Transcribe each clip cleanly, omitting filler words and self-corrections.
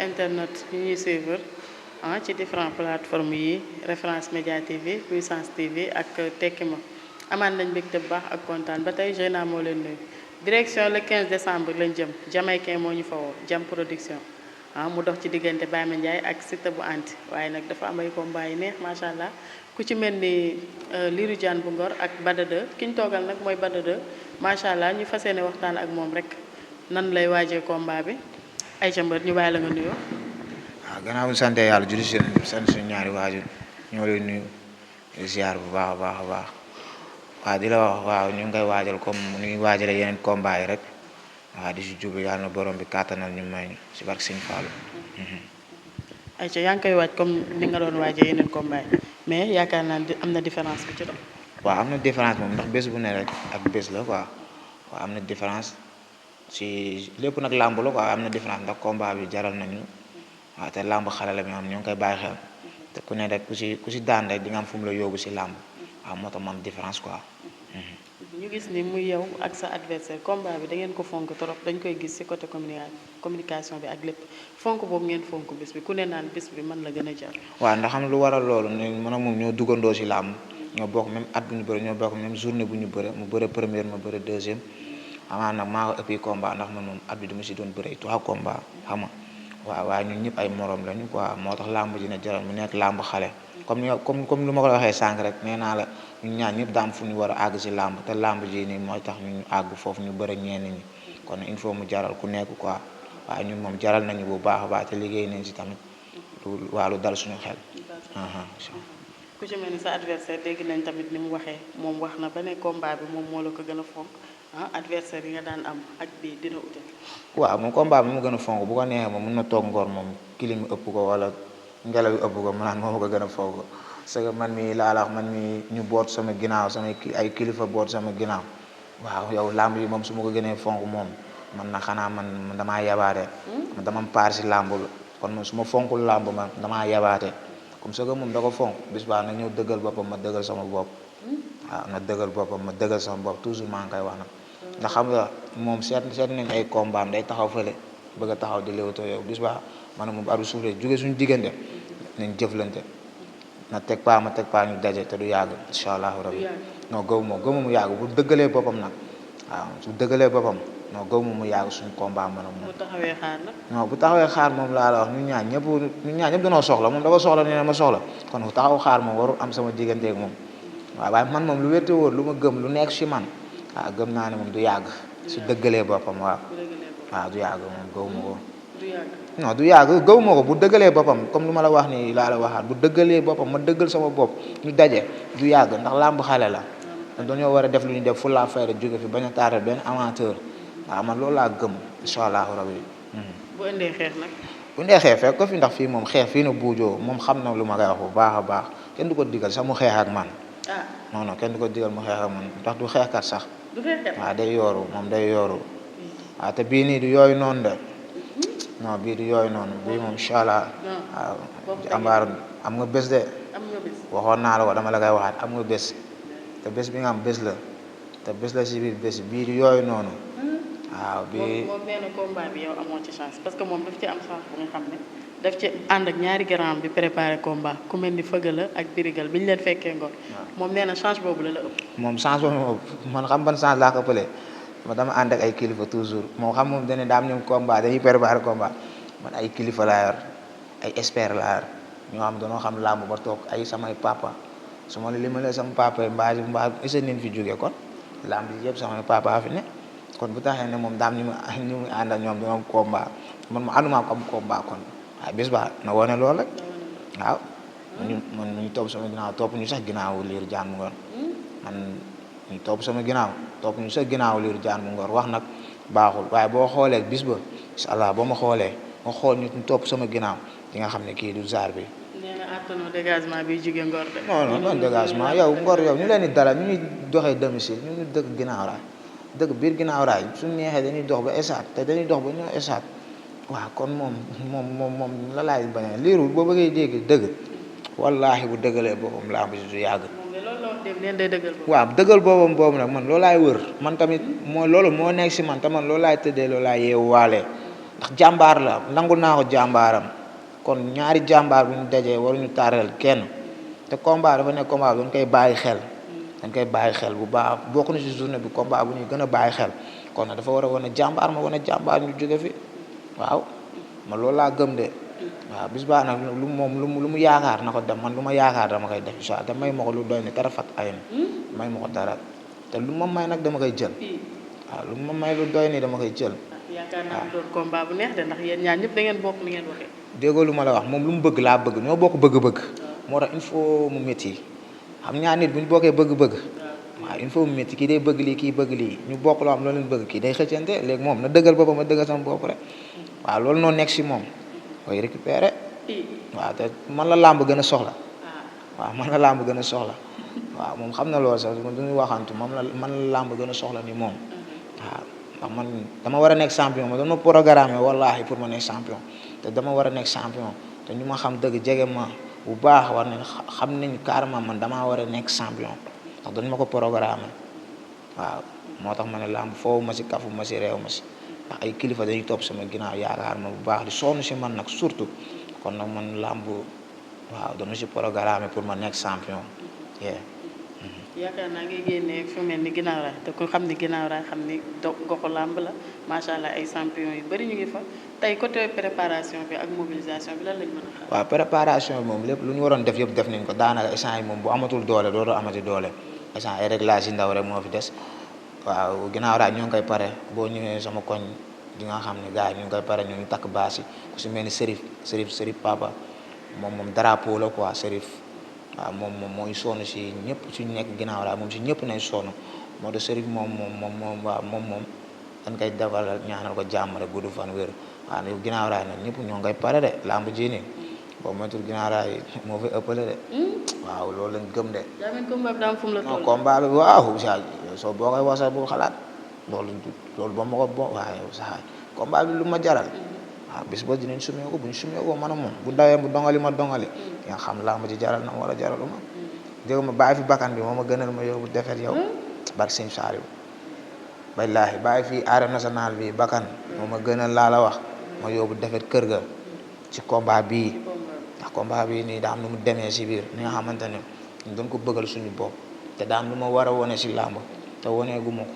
internet yi ñuy suivre ci différentes plateformes yi Référence Média TV Puissance TV ak Tekki Ma amaan nañ mbégte bu baax ak kontaan ba tey Zeyna moo leen nuyu direction le 15 décembre lañ jëm Jamaïcain moo ñu fa woo Jam Production mu dox ci diggante Baye Mandiaye ak Siteu bu anti waaye nag dafa am ay combat yu neex macha allah ku ci mel ni Lirou Diane bu Ngor ak Bada 2 ki ñu toogal nag mooy Bada 2 macha allah ñu fas yéene waxtaan ak moom rek nan lay waajee combat bi ay ca mbër ñu bàyyi la nga nuyoo. waaw gannaaw bu ñu sant yàlla julli si sant suñu ñaari waajur ñoo lay nuyu ziar bu baax a baax a baax waaw di la wax waaw ñu ngi koy waajal comme ni ñuy waajalee yeneen combat yi rek waaw di si jublu yàlla na borom bi kàttanal ñu may ñu si barke Sëñ Fallu. ay ca yaa ngi koy waaj comme ni nga doon waajee yeneen combat yi mais yaakaar naa am na différence bi ci doon. waaw am na différence moom ndax bés bu ne rek ak bés la quoi waaw am na différence si lépp nag làmb la quoi am na différence ndax combat bi jaral nañu waaw te làmb xale la mi am ñoo ngi koy bàyyi xel te ku ne rek ku si daan rek di nga am fu mu la yóbbu si làmb waaw moo tax mu am différence quoi. ñu gis ni muy yow ak sa adversaire combat bi da ngeen ko fonk trop dañ koy gis ci côté communication bi ak lépp fonk boobu ngeen fonk bis bi ku ne naan bis bi man la gën a jar. waaw ndax xam lu waral loolu ne man ak moom ñoo duggandoo si làmb ñoo bokk même at bu ñu bëre ñoo bokk même journée bu ñu bëre mu bëre première ma bëre deuxième amaa nag maa ko ëppi combat ndax man moom at bi dama si doon bëre 3 combat xam nga waaw waaye ñun ñëpp ay morom lañu quoi moo tax làmb dina jaral mu nekk làmb xale comme lu ma ko waxee sànq rek nee naa la ñun ñaar ñëpp daam fu ñu war a àgg si làmb te làmb ji nii mooy tax ñu àgg foofu ñu bëre ñenn ñi kon il faut mu jaral ku nekk quoi waaye ñun moom jaral nañu bu baax a baax te liggéey nañ si tamit lu dal suñu xel. ku ci mel ni sa adversaire dégg nañ tamit ni mu waxee moom wax na ba ne combat bi moom moo la ko gën a fonk adversaire yi nga daan am ak bii dina ute. waaw moom combat bi mu gën a fonk bu ko neexee moom mun na toog Ngor moom kilim ëpp ko wala ngelaw yu ëpp ko mu naan moom ko gën a fonk parce que man mi laalax man mi ñu boot sama ginnaaw ay kilifa boot sama ginnaaw waaw yow làmb yi moom su ma ko gënee fonk moom man na xanaa man damaa yabaate man dama paar si làmb kon man su ma fonkul làmb man damaa yabaate comme ça que moom da ko fonk bis baa na ñëw dëggal boppam ma dëggal sama bopp waaw na dëggal boppam ma dëggal sama bopp toujours maa ngi koy wax nag ndax xam nga moom seet nañ ay combat am day taxaw fële bëgg a taxaw di léewtoo yow bis baa man moom aru suufle jóge suñu diggante nañ jëflante na teg paa ma teg paa ñu daje te du yàgg incha allahu rabbi non gëw mu yàgg bu dëggalee boppam nag waaw su dëggalee boppam non gëw mu yàgg suñu combat man ak moom. bu taxawee xaar nag. non bu taxawee xaar moom laa la wax ñun ñaar ñëpp dañoo soxla moom dafa soxla nee na ma soxla kon bu taxaw xaar moom warul am sama digganteeg moom waaw waaye man moom lu wérte wóor lu ma gëm lu nekk si man waaw gëm naa ne moom du yàgg su dëggalee boppam waaw du yàgg moom gëw ma ko. non du yàgg gëw ma ko bu dëggalee boppam comme lu ma la wax nii laa la waxaat bu dëggalee boppam ma dëggal sama bopp ñu daje du yàgg ndax làmb xale la dañoo war a def lu ñu def fu laa fayda jóge fi bañ a taaral benn amateur waaw man loolu laa gëm incha allahu rabi. bu indee xeex nag. bu indee xeex fekk ko fi ndax fii moom xeex fii na buujoo moom xam na lu ma koy wax bu baax a baax kenn du ko digal sax mu xeex ak man. non kenn du ko digal mu xeex ak man ndax du xeexkat sax. du xeexkat waaw day yooru moom day yooru waaw te bii nii du yooyu noonu de. non bii du yooyu noonu bii moom incha allah waaw jàmbaar am nga bés de waxoon naa la ko dama la koy waxaat am nga bés te bés bi nga am bés la te bés la si biir bés bii du yooyu noonu waaw bii moom nee na combat bi yow amoo ci chance parce que moom daf ci am chance bu nga xam ne daf ci ànd ak ñaari grand bi préparé combat ku mel ni Fëgala ak Birigal bi ñu leen fekkee Ngor moom nee na chance boobu la ëpp moom chance boobu man xam ban chance laa ko ëppalee ma dama ànd ak ay kilifa toujours moo xam moom dañu daam ñoom combat dañuy préparer combat man ay kilifa laa yor ay expert laa yor ñoo xam dañoo xam làmb ba toog ay samay papa su ma li ma lee sama papa yi mbaa isa nin fi jógee kon làmb yi yëpp samay papa fi ne kon bu taxee ne moom daam ñu mu ànd ak ñoom dañoo combat man ma ànduma ko am combat kon waaye bis ba na wone loolu rek waaw man ñu topp sama ginnaaw topp ñu sax ginnaaw Lirou Diane mu Ngor man ñu topp sama ginnaaw topp ñu sax ginnaaw Lirou Diane mu Ngor wax nag baaxul waaye boo xoolee bis ba incha allah boo ma xoolee nga xool ñu topp sama ginnaaw di nga xam ne kii du zaar bi. nee na attanoo dégagement bi jóge Ngor de. non dégagement yow Ngor yow ñu leen di dalal ñu ñuy doxee domicile ñu ngi dëkk ginnaaw raay dëkk biir ginnaaw raay suñu neexee dañuy dox ba esaat te dañuy dox ba ñëw esaat waaw kon moom la laay bañ a liiru boo bëggee dégg dëgg wallaahi bu dëggalee boppam laa bi du yàgg. waaw dëggal boppam boobu nag man loolu laay wër man tamit loolu moo nekk si man te man loolu laay tëddee loolu laay yeewu waale ndax jàmbaar la nangul naa ko jàmbaaram kon ñaari jàmbaar bu ñu dajee waruñu taaral kenn te combat dafa nekk combat dañ koy bàyyi xel dañ koy bàyyi xel bu baax bokk na ci journée bi combat bu ñuy gën a bàyyi xel kon nag dafa war a wane jàmbaar ma wane jàmbaar ñu jóge fi waaw ma loolu laa gëm de waaw bis baa nag lu mu yaakaar na ko dem man lu ma yaakaar dama koy def incha allah te may ma ko lu doy ni dara fat ay na may ma ko dara te lu ma may nag dama koy jël waaw lu ma may lu doy ni dama koy jël. yaakaar naa doon combat bu neex de ndax yéen ñaar ñëpp da ngeen bokk ni ngeen waxee. déggoo lu ma la wax moom lu mu bëgg laa bëgg ñoo bokk bëgg-bëgg moo tax il faut mu métti xam ñaar nit bu ñu bokkee bëgg-bëgg waaw il faut mu métti kii day bëgg lii kii bëgg lii ñu bokk loo xam loolu leen bëgg kii day xëccante léegi moom na dëggal boppam ma dëggal sama bopp rek waaw loolu noonu nekk si moom koy récupérer waaw te man la làmb gën a soxla waaw man la làmb gën a soxla waaw moom xam na loolu sax duñuy waxantu man la làmb gën a soxla ni moom waaw ndax man dama war a nekk champion ma dama programme wallaahi pour ma nekk champion te dama war a nekk champion te ñu ma xam dëgg jege ma bu baax war nañ xam nañ carrément man damaa war a nekk champion ndax dañ ma ko programme waaw moo tax ma ne làmb foofu ma si kafu ma si réew ma si ndax ay kilifa dañuy topp sama ginnaaw yaakaar ma bu baax di sonn si man nag surtout kon nag man làmb waaw dama si programme pour ma nekk champion yaakaar naa ngi génnee fu mel ni ginnaaw raay te ku xam ni ginnaaw raay xam ni goxu làmb la macha allah ay champion yu bëri ñu ngi fa tey côté préparation bi ak mobilisation bi lan lañ mën a xaar. waaw préparation bi moom lépp lu ñu waroon def yëpp def nañ ko daanaka instant yi moom bu amatul doole dootoo amati doole instant ay réglage yi ndaw rek moo fi des waaw ginnaaw raay ñoo ngi koy pare boo ñëwee sama koñ di nga xam ne gars yi ñu ngi koy pare ñu ngi takk baas yi ku si mel ni Serif papa moom drapeau la quoi Serif. waaw moom mooy sonn si ñëpp suñu nekk ginnaaw raay moom si ñëpp nañ sonn moo tax Serif moom dañ koy defal ñaanal ko jàmm rek gudd fan wér waaw ne ginnaaw raay nag ñëpp ñoo ngay pare de lamb ji nii boobu moytul ginnaaw raay moo fi ëppale de waaw loolu lañ gëm de. daa mel combat bi daa am fu mu la toll. non combat bi waaw soo boo koy wax sax bu xalaat loolu ba ma ko waaye sax combat bi lu ma jaral. waaw bis ba dinañ sumee ko bu ñu sumee ko man a moom bu dawee bu dongali ma dongali nga xam laa ma ci jaral na wala jaraluma jóge ma bàyyi fi bakkan bi moo ma gënal ma yóbbu defet yow barke sëñ Saaliw billaahi bàyyi fi arène nationale bi bakkan moo ma gënal laa la wax ma yóbbu defet kër ga ci combat bii ndax combat bii nii daa am nu mu demee si biir ni nga xamante ne ñu doon ko bëggal suñu bopp te daa am lu ma war a wone si làmb te woneegu ma ko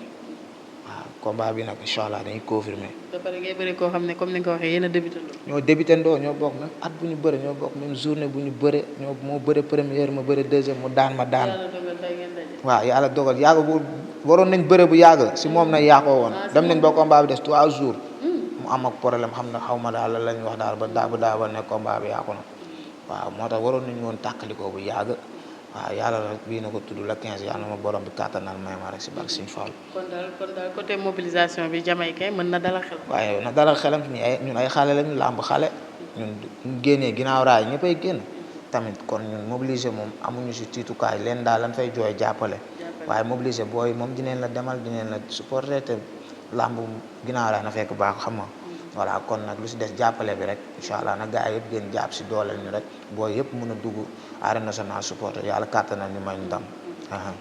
combat bi nag incha allah dañuy confirmer. ba pare ngay bëri koo xam ne comme ni nga ko waxee yéen a débutandoo. ñoo débutandoo ñoo bokk même at bu ñu bëre ñoo bokk même journée bu ñu bëre moo bëre première ma bëre deuxième mu daan ma daan. yàlla dogal tey ngeen daje. waaw yàlla dogal yàgg bu waroon nañ bëre bu yàgg si moom na yàqoo woon. dem nañ ba combat bi des 3 jours. mu am ak problème xam na xaw ma daal la lañ wax daal ba daa ba ne combat bi yàqu na waaw moo tax waroon nañu woon tàqalikoo bu yàgg. waaw yàlla rek bii na ko tudd la 15 yàlla ma borom bi kàttanal may ma rek si barke Sëñ Fall. kon daal côté mobilisation bi Jamaïcain mën na dalal xel. waaye na dalal xelam ñun ay xale lañu làmb xale ñun ñu génnee ginnaaw raay ñëppay génn tamit kon ñun mobiliser moom amuñu si tiitukaay leen daal lan fay jooy jàppale waaye mobiliser booy moom dineen la demal dineen la supporter te làmb ginnaaw raay na fekk baax xam nga voilà kon nag lu si des jàppale bi rek incha allah nag gars yi yëpp gën jàpp si dooleel ñu rek booy yëpp mën a dugg arène nationale supporter yàlla kàttanal ñu may ñu ndam.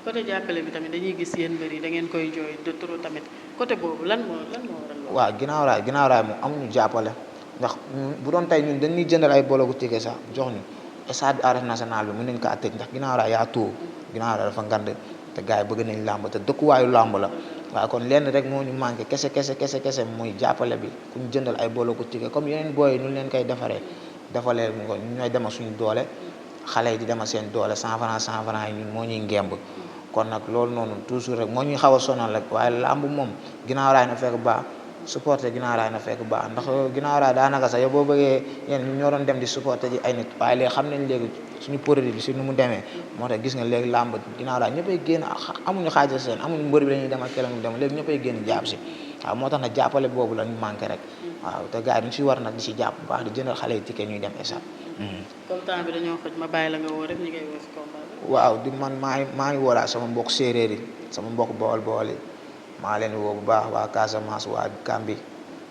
côté jàppale bi tamit dañuy gis yéen mbir yi da ngeen koy jooy de trop tamit côté boobu lan moo waral loolu. waaw ginnaaw raay moom amuñu jàppale ndax bu doon tey ñun dañuy jëndal ay bologu ticket sax jox ñu stade arène nationale bi mën nañ kaa tëj ndax ginnaaw raay yaa tuur ginnaaw raay dafa ngand te gars yi bëgg nañ làmb te dëkkuwaayu làmb la. waaw kon lenn rek moo ñu manqué kese muy jàppale bi ku ñu jëndal ay bologu ticket comme yeneen booy ñu leen koy defalee mu ko ñooy demal suñu doole xale yi di demal seen doole 100 francs yi ñun moo ñuy ngemb kon nag loolu noonu toujours rek moo ñuy xaw a sonal rek waaye làmb moom ginnaaw raay na fekk baax supporter ginnaaw raay na fekk baax ndax ginnaaw raay daanaka sax yow boo bëggee yéen ñu ñoo doon dem di supporter ji ay nit waaye léegi xam nañ léegi suñu produit bi si nu mu demee moo tax gis nga léegi làmb ginnaaw raay ñëppay génn amuñu xaajal seen amuñu mbër bi la ñuy demal kelam ñu dem léegi ñëppay génn jàpp si waaw moo tax nag jàppale boobu la ñu manqué rek waaw te gars yi duñ si war nag di si jàpp bu baax di jëndal xale yi ticket ñuy dem esat comme temps bi dañoo xoj ma bàyyi la nga woo rek ñu ngay woo si combat bi. waaw di man maa ngi woo sama mbokk séeréer yi sama mbokk bool yi maa leen woo bu baax waa Casamance waa Gambie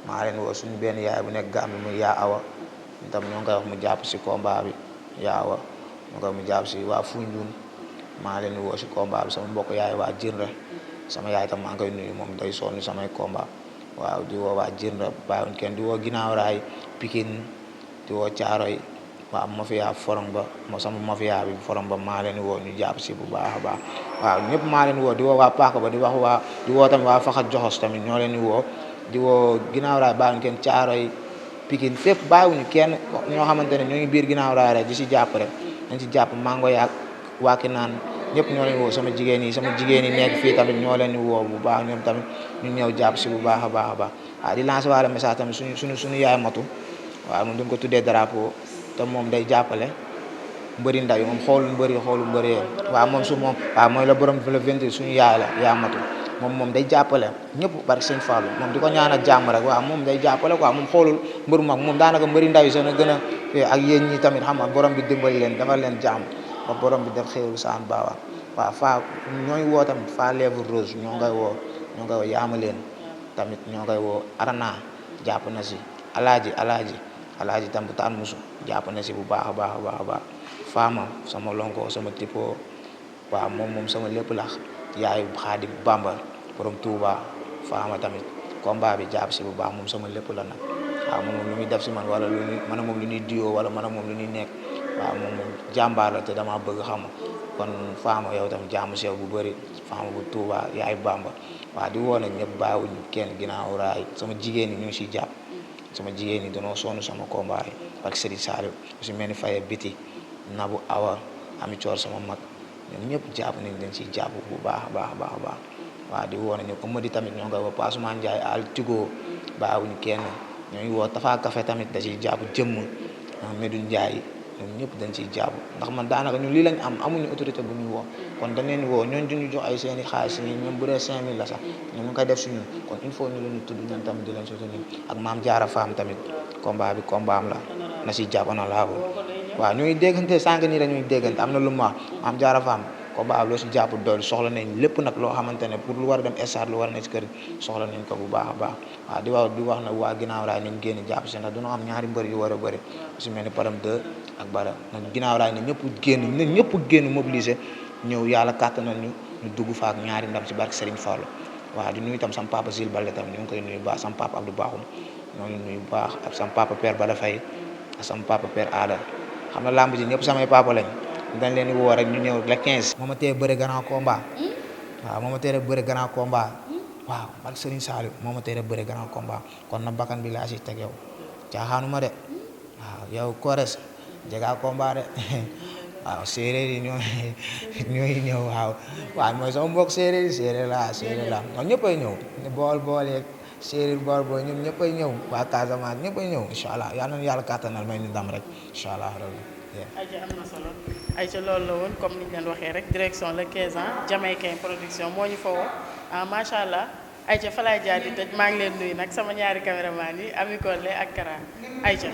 maa leen woo suñu benn yaay bu nekk Gambie muy yaa awa itam ñoo ngi koy wax mu jàpp si combat bi yaa awa ñoo koy mu jàpp si waa Foundiougne maa leen woo si combat bi sama mbokk yaay waa Jirnde sama yaay tam maa ngi koy nuyu moom day sonn samay combat waaw di woo waa Jirnda bàyyiwuñ kenn di woo Ginnaaw Raay Pikine di woo Caaroy waaw mafia forom ba sama mafia bi forom ba maa leen woo ñu jàpp si bu baax a baax waaw ñëpp maa leen woo di woo waa Paaka ba di woo tamit waa Faxat Joxos tamit ñoo leen di woo di woo Ginnaaw Raay bàyyiwuñ kenn Caaroy Pikine fépp bàyyiwuñu kenn ñoo xamante ne ñoo ngi biir Ginnaaw Raay rek di si jàpp rek dañ si jàpp mango yaag waaki naan ñëpp ñoo leen woo sama jigéen yi nekk fii tamit ñoo leen di woo bu baax ñoom tamit ñu ñëw jàpp si bu baax a baax a baax waaw di lancer waale message tamit suñu yaay matu waaw moom dañ ko tuddee drapeau te moom day jàppale mbëri ndaw yi moom xoolul mbëri waaw moom waaw mooy la borom le 28 suñu yaay la yaa matu moom day jàppale ñëpp bari sëñ Fallou moom di ko ñaanal jàmm rek waaw moom day jàppale quoi moom xoolul mbëru mag moom daanaka mbëri ndaw yi sax na gën a ak yéen ñi tamit xam nga borom bi dimbali leen dafa leen jàmm ba borom bi def xéewul saan baawaa waaw faa ñooy woo tamit faa lèvre rose ñoo ngay woo yaama leen tamit ñoo ngay woo arana jàpp na si alaaji tam bu taan musu jàpp na si bu baax a baax faama sama lonko sama tipo waaw moom sama lépp la yaayu Xaadim Bamba borom Touba faama tamit combat bi jàpp si bu baax moom sama lépp la nag waaw moom lu muy def si man wala moom lu ñuy diwo wala moom lu ñuy nekk waaw moom jàmbaar la te dama bëgg xam kon faama yow tam jàmm si yow bu bëri faama bu Touba yaay Bamba waaw di woo nag ñëpp bàyyiwuñu kenn Ginnaaw Raay sama jigéen ñi ñu ngi siy jàpp sama jigéen ñi dañoo sonn sama combat yi ak Serigne Saliou su mel ni Faye Biti Nabu Awa Ami Coor sama mag ñoom ñëpp jàpp nañ dañ siy jàpp bu baax a baax waaw di woo nañu Amady tamit ñoo ngi koy woo Passouma Ndiaye al Tigo bàyyiwuñu kenn ñoo ngi woo Tafa Café tamit da ciy jàpp jëmm Medou Ndiaye ñoom ñëpp dañ ciy jàpp ndax man daanaka ñun lii lañ amuñu autorité bu ñu woo kon dañ leen woo ñooñu duñu jox ay seeni xaalis yi ñoom bu dee 5000 la sax ñoom ñu koy def si ñun kon il faut ñu leen tudd ñun tamit di leen soutenir ak Maam Jaara Faam tamit combat bi combat am la na si jàpp na laa waaw ñuy déggante sànq nii dañuy déggante am na lu ma Maam Jaara Faam combat loo si jàpp dool soxla nañ lépp nag loo xamante ne pour lu war a dem stade lu war a nekk si kër soxla nañ ko bu baax a baax waaw di wax na waa Ginnaaw Raay nañ génn jàpp si ndax dañoo am ñaari mbër yu war a bëri su mel ni Param 2 ak Bara nag Ginnaaw Raay ne ñëpp génn mobiliser ñëw yàlla kàttanal ñu dugg fa ak ñaari ndam si barke Serigne Fallou waaw di nuyu itam sama papa Zil Balde tam ñu ngi koy nuyu baax sama papa Abdou Bakhoum ñoo ngi nuyu baax ak sama papa Père Bada Faye ak sama papa Père Aada xam na lamb ji ñëpp samay papa lañ dañ leen di woo rek ñu ñëw le 15. moo ma tee bëre grand combat waaw moo ma tee bëre grand combat waaw ak Serigne Saliou moo ma tee bëre grand combat kon na bakkan bi laa si teg yow caaxaanuma de waaw yow Kores jega combat de waaw séeréer yi ñooy ñëw waaw mooy sama mbokk séeréer la ñoom ñëppay ñëw bool yeeg séeréer bool ñoom ñëppay ñëw waa Casamance ñëppay ñëw incha allah yal na yàlla kàttanal may ñu ndam rek incha allah ayca am na solo ayca loolu la woon comme ni ñu leen waxee rek direction le 15 ans Jamaïcain production moo ñu fa woo macha allah ayca fa laay jaar di tëj maa ngi leen nuyu nag sama ñaari caméraman yi Ami Collé ak Kara ayca.